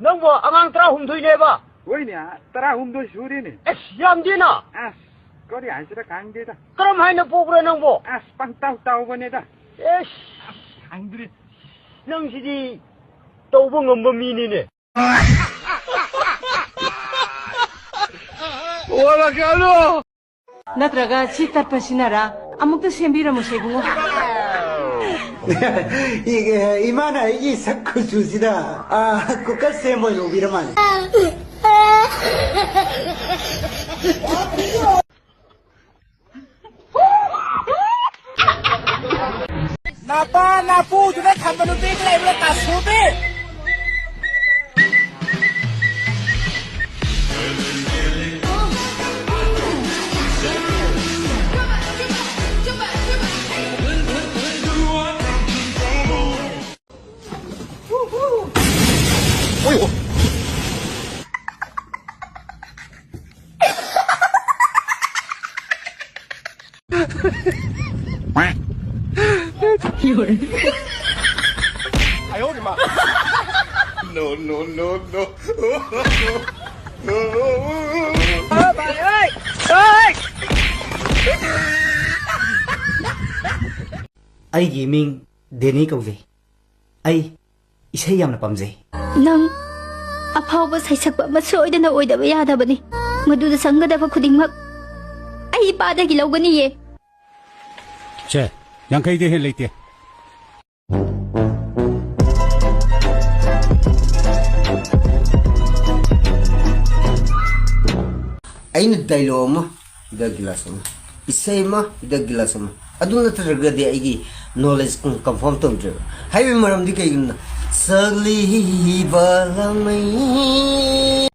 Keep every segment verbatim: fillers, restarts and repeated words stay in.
ꯅꯪꯕꯨ ꯑꯉꯥꯡ ꯇꯔꯥꯍꯨꯝꯗꯣꯏꯅꯦꯕ? ꯍꯣꯏꯅꯦ, ꯇꯔꯥꯍꯨꯝꯗꯣꯏ ꯁꯨꯔꯦꯅꯦ꯫ ꯑꯁ, ꯌꯥꯝꯗꯦꯅ꯫ ꯑꯁ, ꯀꯔꯤ ꯍꯥꯏꯁꯤꯔ ꯈꯪꯗꯦꯗ꯫ ꯀꯔꯝ ꯍꯥꯏꯅ ꯄꯣꯛꯄ꯭ꯔꯥ ꯅꯪꯕꯨ? ꯑꯁ, ꯄꯪꯇꯥꯎ ꯇꯥꯎꯕꯅꯦꯗ꯫ ꯑꯦꯁ, ꯈꯪꯗ꯭ꯔꯦ꯫ ꯅꯪꯁꯤꯗꯤ ꯇꯧꯕ ꯉꯝꯕ ꯃꯤꯅꯤꯅꯦ꯫ ꯅꯠꯇ꯭ꯔꯒ ꯁꯤ ꯇꯠꯄ ꯁꯤꯅꯔꯥ? ꯑꯃꯨꯛꯇ ꯁꯦꯝꯕꯤꯔꯝꯃꯨꯁꯦ, ꯏꯕꯨꯡꯉꯣ꯫ ꯏꯃꯥꯅ ꯑꯩꯒꯤ ꯁꯛ ꯀꯨꯆꯨꯁꯤꯗ, ꯑ, ꯀꯨꯀꯔ ꯁꯦꯝꯕ ꯑꯣꯏꯅ ꯎꯕꯤꯔ ꯃꯥꯜꯂꯦ꯫ ꯅꯄꯥ ꯅꯄꯨꯗꯨꯅ ꯊꯝꯕ ꯅꯨꯄꯤꯗꯨ ꯂꯩꯕ꯭ꯔꯥ, ꯀꯥꯁꯨꯕꯤ? No, no, no, no. ꯑꯩꯒꯤ ꯃꯤꯡ ꯗꯦꯅꯤ ꯀꯧꯖꯩ꯫ ꯑꯩ ꯏꯁꯩ ꯌꯥꯝꯅ ꯄꯥꯝꯖꯩ꯫ ꯅꯪ ꯑꯐꯥꯎꯕ ꯁꯩꯁꯛꯄ ꯑꯃ ꯁꯣꯏꯗꯅ ꯑꯣꯏꯗꯕ ꯌꯥꯗꯕꯅꯤ꯫ ꯃꯗꯨꯗ ꯆꯪꯒꯗꯕ ꯈꯨꯗꯤꯡꯃꯛ ꯑꯩ ꯏꯄꯥꯗꯒꯤ ꯂꯧꯒꯅꯤꯌꯦ꯫ ꯁꯦ, ꯌꯥꯡꯈꯩꯗꯩ ꯍꯦꯟ ꯂꯩꯇꯦ꯫ ꯑꯩꯅ ꯗꯥꯏꯂꯣꯛ ꯑꯃ, ꯍꯤꯗꯥꯛ ꯒꯤꯂꯥꯁ ꯑꯃ, ꯏꯁꯩ ꯑꯃ, ꯍꯤꯗꯥꯛ ꯒꯤꯂꯥꯁ ꯑꯃ, ꯑꯗꯨ ꯅꯠꯇ꯭ꯔꯒꯗꯤ ꯑꯩꯒꯤ ꯅꯣꯂꯦꯖ ꯀꯟꯐꯥꯔꯝ ꯇꯧꯗ꯭ꯔꯦꯕ꯫ ꯍꯥꯏꯕꯒꯤ ꯃꯔꯝꯗꯤ ꯀꯩꯒꯤꯅꯣ? ꯆꯥꯛꯂꯤꯕ ꯂꯥꯡꯃꯩ꯫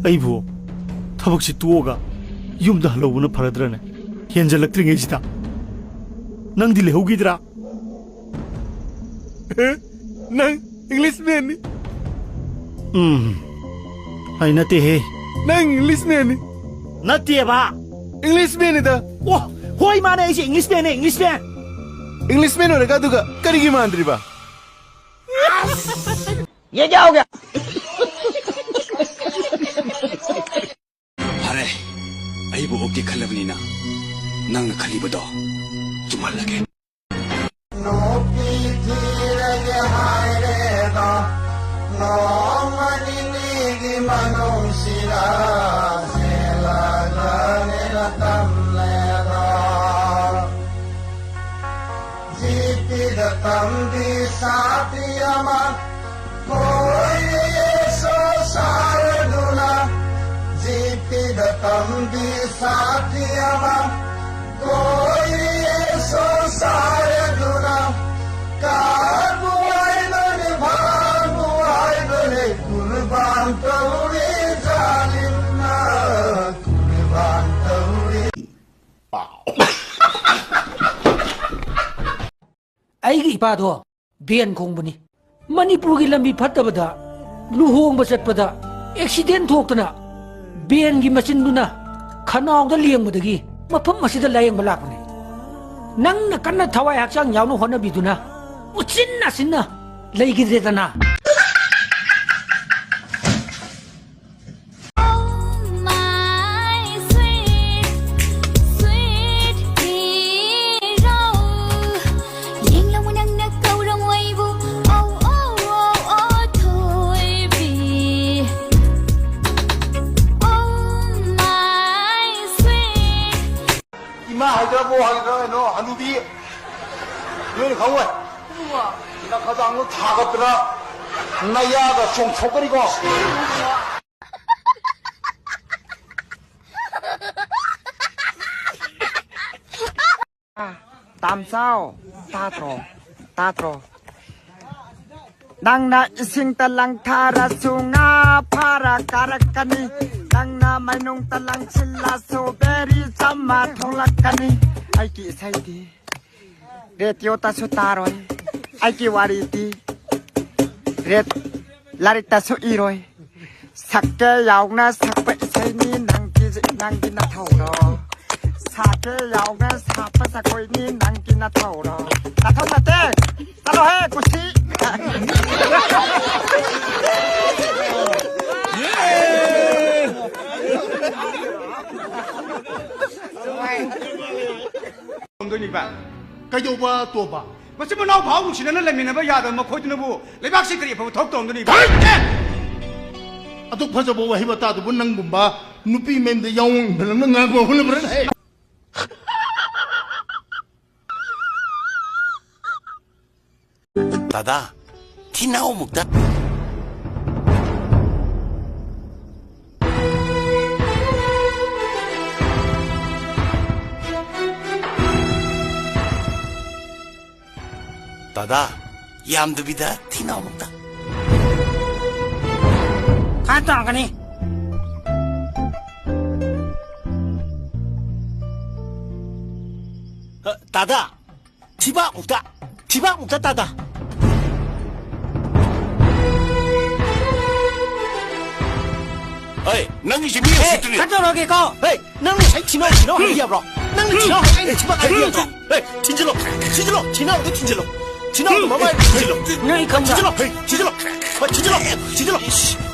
ꯑꯩꯕꯨ ꯊꯕꯛꯁꯤ ꯇꯣꯛꯑꯒ ꯌꯨꯝꯗ ꯍꯜꯍꯧꯕꯅ ꯐꯔꯗ꯭ꯔꯅꯦ? ꯍꯦꯟꯖꯜꯂꯛꯇ꯭ꯔꯤꯉꯩꯁꯤꯗ ꯅꯪꯗꯤ ꯂꯩꯍꯧꯈꯤꯗ꯭ꯔꯥ? ꯅꯪ ꯏꯪꯂꯤꯁꯃꯦꯟꯅꯤ꯫ ꯎꯝ, ꯑꯩ ꯅꯠꯇꯦꯍꯦ꯫ ꯅꯪ ꯏꯪꯂꯤꯁꯃꯦꯟꯅꯤ꯫ ꯅꯠꯇꯦꯕ꯫ ꯏꯪꯂꯤꯁ ꯃꯦꯟꯅꯤꯗ꯫ ꯑꯣ, ꯍꯣꯏ, ꯃꯥꯅꯦ, ꯑꯩꯁꯦ ꯏꯪꯂꯤꯁ ꯃꯦꯟꯅꯦ, ꯏꯪꯂꯤꯁ ꯃꯦꯟ꯫ ꯏꯪꯂꯤꯁ ꯃꯦꯟ ꯑꯣꯏꯔꯒ ꯑꯗꯨꯒ ꯀꯔꯤꯒꯤ ꯃꯥꯟꯗ꯭ꯔꯤꯕ? ꯌꯦ ꯀꯌꯥ ꯍꯣ ꯒꯌꯥ? ꯐꯔꯦ, ꯑꯩꯕꯨ ꯑꯣꯛꯀꯦ ꯈꯜꯂꯕꯅꯤꯅ ꯅꯪꯅ ꯈꯜꯂꯤꯕꯗꯣ ꯆꯨꯝꯍꯜꯂꯒꯦ꯫ ꯅꯨꯄꯤ ꯊꯤꯔꯒꯦ ꯍꯥꯏꯔꯦꯗ, ꯅꯣꯡꯃ ꯅꯤꯅꯤꯒꯤ ꯃꯅꯨꯡꯁꯤꯗ ꯆꯦꯜꯂꯒꯅꯦ ꯅꯇꯝꯂꯦꯗ꯫ ꯖꯤꯄꯤꯗ ꯇꯝꯕꯤ ꯁꯥꯇ꯭ꯔꯤ ꯑꯃ ꯀꯣꯏꯔꯦ ꯁꯣꯁꯥꯔꯗꯨꯅ, ꯖꯤꯄꯤꯗ ꯇꯝꯕꯤ ꯁꯥꯇ꯭ꯔꯤ ꯑꯃ ꯀꯣꯏꯔꯦ ꯁꯣꯁꯥꯔꯗꯨꯅ, ꯀꯥꯕꯨ ꯍꯥꯏꯕꯅꯦ, ꯐꯥꯕꯨ ꯍꯥꯏꯕꯅꯦ, ꯀꯨꯔꯕꯥꯟ ꯇꯧꯔꯦ ꯖꯥꯂꯤꯝꯅ, ꯀꯨꯔꯕꯥꯟ ꯇꯧꯔꯦ꯫ ꯑꯩꯒꯤ ꯏꯄꯥꯗꯣ ꯕꯦꯟ ꯈꯣꯡꯕꯅꯤ꯫ ꯃꯅꯤꯄꯨꯔꯒꯤ ꯂꯝꯕꯤ ꯐꯠꯇꯕꯗ ꯂꯨꯍꯣꯡꯕ ꯆꯠꯄꯗ ꯑꯦꯛꯁꯤꯗꯦꯟ ꯊꯣꯛꯇꯅ ꯕꯦꯟꯒꯤ ꯃꯆꯤꯟꯗꯨꯅ ꯈꯅꯥꯎꯗ ꯂꯦꯡꯕꯗꯒꯤ ꯃꯐꯝ ꯑꯁꯤꯗ ꯂꯥꯌꯦꯡꯕ ꯂꯥꯛꯄꯅꯤ꯫ ꯅꯪꯅ ꯀꯟꯅ ꯊꯋꯥꯏ ꯍꯛꯆꯥꯡ ꯌꯥꯎꯅ ꯍꯣꯠꯅꯕꯤꯗꯨꯅ ꯎꯆꯤꯟ ꯅꯥꯆꯤꯟꯅ ꯂꯩꯈꯤꯗ꯭ꯔꯦꯗꯅ꯫ Oh, my sweet, sweet hero. ꯌꯦꯡꯂꯝꯃꯨ ꯅꯪꯅ ꯀꯧꯔꯝꯃꯣ ꯑꯩꯕꯨ꯫ Oh, oh, oh, oh, ꯊꯣꯏꯕꯤ꯫ Oh, my sweet. ꯏꯃꯥ ꯍꯥꯏꯗ꯭ꯔꯕꯣ ꯍꯥꯏꯗ꯭ꯔꯥ ꯀꯩꯅꯣ, ꯍꯅꯨꯕꯤ? ꯅꯣꯏꯅ ꯈꯪꯉꯣꯏ꯫ ꯅꯈꯗꯥꯡꯗꯣ ꯊꯥꯒꯠꯇꯅ ꯅꯌꯥꯒ ꯆꯣꯡꯊꯣꯛꯀꯅꯤꯀꯣ꯫ ꯇꯥꯝꯆꯥꯎ, ꯇꯥꯗ꯭ꯔꯣ? ꯇꯥꯗ꯭ꯔꯣ? ꯅꯪꯅ ꯏꯁꯤꯡꯗ ꯂꯪꯊꯔꯁꯨ ꯉꯥ ꯐꯥꯔ ꯀꯥꯔꯛꯀꯅꯤ꯫ ꯅꯪꯅ ꯃꯩꯅꯨꯡꯗ ꯂꯪꯁꯤꯜꯂꯁꯨ ꯕꯦꯔꯤ ꯆꯝꯃ ꯊꯣꯛꯂꯛꯀꯅꯤ꯫ ꯑꯩꯒꯤ ꯏꯁꯩꯗꯤ ꯔꯦꯗꯤꯑꯣꯗꯁꯨ ꯇꯥꯔꯣꯏ꯫ ꯑꯩꯒꯤ ꯋꯥꯔꯤꯗꯤ ꯔꯦꯠ-, ꯂꯥꯏꯔꯤꯛꯇꯁꯨ ꯏꯔꯣꯏ꯫ ꯁꯛꯀꯦ ꯌꯥꯎꯅ ꯁꯛꯄ ꯏꯁꯩꯅꯤ ꯅꯪꯒꯤ꯫ ꯅꯪꯒꯤ ꯅꯊꯧꯔꯣ? ꯁꯥꯀꯦ ꯌꯥꯎꯅ ꯁꯥꯠꯄ ꯖꯒꯣꯏꯅꯤ ꯅꯪꯒꯤ ꯅꯊꯧꯔꯣ? ꯅꯊꯧ ꯅꯠꯇꯦ꯫ ꯆꯠꯂꯣꯍꯦ, ꯀꯨꯁꯤ꯫ ꯇꯧꯗꯣꯏꯅꯤꯕ꯫ ꯀꯩꯗꯧꯕ ꯇꯣꯝꯕ? ꯃꯆꯤꯟ ꯃꯅꯥꯎ ꯐꯥꯎ ꯅꯨꯡꯁꯤꯅꯅ ꯂꯩꯃꯤꯟꯅꯕ ꯌꯥꯗꯕ ꯃꯈꯣꯏꯗꯨꯅꯕꯨ ꯂꯩꯕꯥꯛꯁꯤ ꯀꯔꯤ ꯑꯐꯕ ꯊꯕꯛ ꯇꯧꯔꯝꯗꯣꯏꯅꯤꯕ? ꯑꯦ! ꯑꯗꯨꯛ ꯐꯖꯕ ꯋꯥꯍꯩ ꯋꯥꯇꯥꯗꯨꯕꯨ ꯅꯪꯒꯨꯝꯕ ꯅꯨꯄꯤ ꯃꯌꯨꯝꯗ ꯌꯥꯎꯍꯟꯗꯅ ꯉꯥꯡꯕ ꯍꯧꯅꯕ꯭ꯔꯅꯦ? ꯗꯥꯗꯥ, ꯊꯤꯅꯥꯎ ꯑꯃꯨꯛꯇ꯫ ꯗꯥꯗꯥ, ꯌꯥꯝꯗꯕꯤꯗ ꯊꯤꯅꯥꯎ ꯑꯃꯨꯛꯇ꯫ ꯈꯔ ꯇꯧꯔꯛꯀꯅꯤ꯫ ꯑ, ꯗꯥꯗꯥ, ꯊꯤꯕꯥꯛꯃꯨꯛꯇ, ꯊꯤꯕꯥꯛꯃꯨꯛꯇ ꯇꯥꯗ꯫ ꯑꯩ, ꯅꯪꯒꯤꯁꯦ ꯃꯤ ꯍꯦ, ꯎꯁꯤꯠꯇ꯭ꯔꯤ꯫ ꯀꯠꯇꯧꯔꯒꯦꯀꯣ꯫ ꯍꯦ, ꯅꯪ ꯉꯁꯥꯏ ꯊꯤꯅꯧ, ꯊꯤꯅꯧ ꯍꯥꯏꯕ ꯌꯥꯕ꯭ꯔꯣ? ꯅꯪꯅ ꯊꯤꯅꯧ ꯍꯥꯏ, ꯑꯩꯅ ꯊꯤꯕꯥꯛ ꯍꯥꯏꯕ ꯌꯥꯗ꯭ꯔꯣ? ꯍꯦ, ꯊꯤꯟꯖꯤꯜꯂꯣ, ꯊꯤꯟꯖꯤꯜꯂꯣ, ꯊꯤꯅꯧꯗꯣ ꯊꯤꯟꯖꯤꯜꯂꯣ꯫ ꯊꯤꯅꯧꯗꯣ ꯃꯃꯥꯏꯗ ꯊꯤꯟꯖꯤꯜꯂꯣ꯫ ꯅꯪ ꯑꯩ ꯈꯪꯕ꯭ꯔꯥ? ꯊꯤꯟꯖꯤꯜꯂꯣ, ꯍꯦ, ꯊꯤꯟꯖꯤꯜꯂꯣ꯫ ꯍꯣꯏ, ꯊꯤꯟꯖꯤꯜꯂꯣ, ꯊꯤꯟꯖꯤꯜꯂꯣ꯫